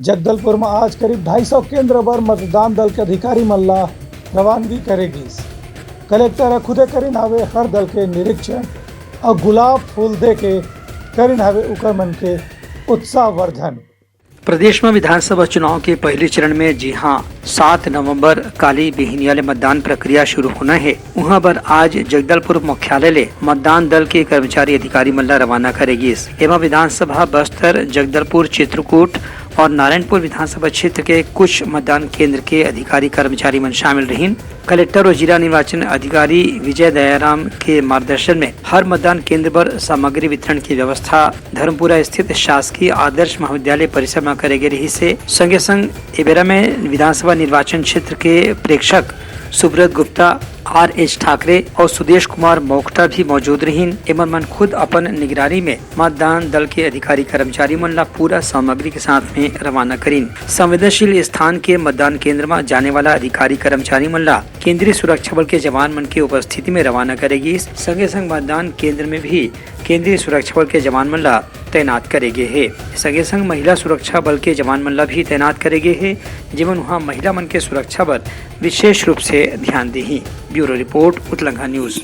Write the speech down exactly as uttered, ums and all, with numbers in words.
जगदलपुर म आज करीब ढाई सौ केंद्र बर मतदान दल के अधिकारी मन ला रवानगी करे गिस। कलेक्टर ह खुदे करिन हावे हर दल के निरीक्षण अउ गुलाब फूल दे के करिन हावे उकर मन के उत्साहवर्धन। प्रदेश में विधानसभा चुनाव के पहले चरण में, जी हां, सात नवंबर काली बिहनिया ले मतदान प्रक्रिया शुरू होना हे, उहां बर आज जगदलपुर मुख्यालय ले मतदान दल के कर्मचारी अधिकारी मन ला रवाना करे गिस। एमा विधानसभा बस्तर, जगदलपुर, चित्रकूट और नारायणपुर विधानसभा क्षेत्र के कुछ मतदान केंद्र के अधिकारी कर्मचारी मन शामिल रहिन। कलेक्टर और जिला निर्वाचन अधिकारी विजय दयाराम के मार्गदर्शन में हर मतदान केंद्र पर सामग्री वितरण की व्यवस्था धर्मपुरा स्थित शासकीय आदर्श महाविद्यालय परिसर में करे गे रहिस हे। संगे संग ए बेरा में विधानसभा निर्वाचन क्षेत्र के प्रेक्षक सुब्रत गुप्ता, आर एच ठाकरे और सुदेश कुमार मोक्टा भी मौजूद रहिन। एमन मन खुद अपन निगरानी में मतदान दल के अधिकारी कर्मचारी मन ला पूरा सामग्री के साथ में रवाना करिन। संवेदनशील स्थान के मतदान केंद्र में जाने वाला अधिकारी कर्मचारी मन ला केंद्रीय सुरक्षा बल के जवान मन के उपस्थिति में रवाना करे गिस। संगे संग मतदान केंद्र में भी केंद्रीय सुरक्षा बल के जवान मन ला तैनात करे गे हे। संगे संग महिला सुरक्षा बल के जवान मन ला भी तैनात करे गे हे, जेमन उहां महिला मन के सुरक्षा बर विशेष रूप से ध्यान देही। Bureau report, Utlangha news.